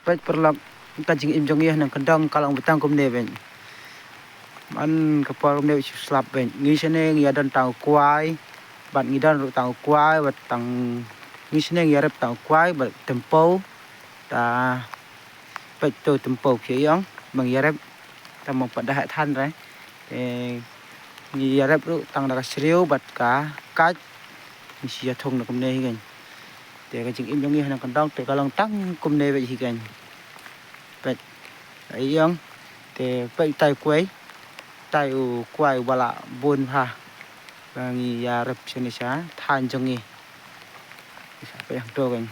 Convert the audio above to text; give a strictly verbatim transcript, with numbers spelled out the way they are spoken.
Peit paralok, ka jingim jong ngi ha nongkyndong ka long ba tang kumne beit. Man ka por kumne beit shu slap beit. Ngi shane ngi ïa don tang u kwai. Bad ngi don ruh tang u kwai bad tang, ngi shane ngi ïarep tang u kwai bad tympew. Ta peit to tympew phi ïa ong, ba ngi ïarep. Ta mong pat da heh than re. Te ngi ïarep ruh tang da ka shriew bad ka kait. Ngi shu ïathung na kumne hi kein. Te ka jingim jong ngi ha nongkyndong te ka long tang kumne beit hi kein. Peit. Ïa ong. Te peit tai kwai. Tai u kwai uba la bun bha. Ba ngi ïarep shane sha than jong ngi. Sa peit hangto kein.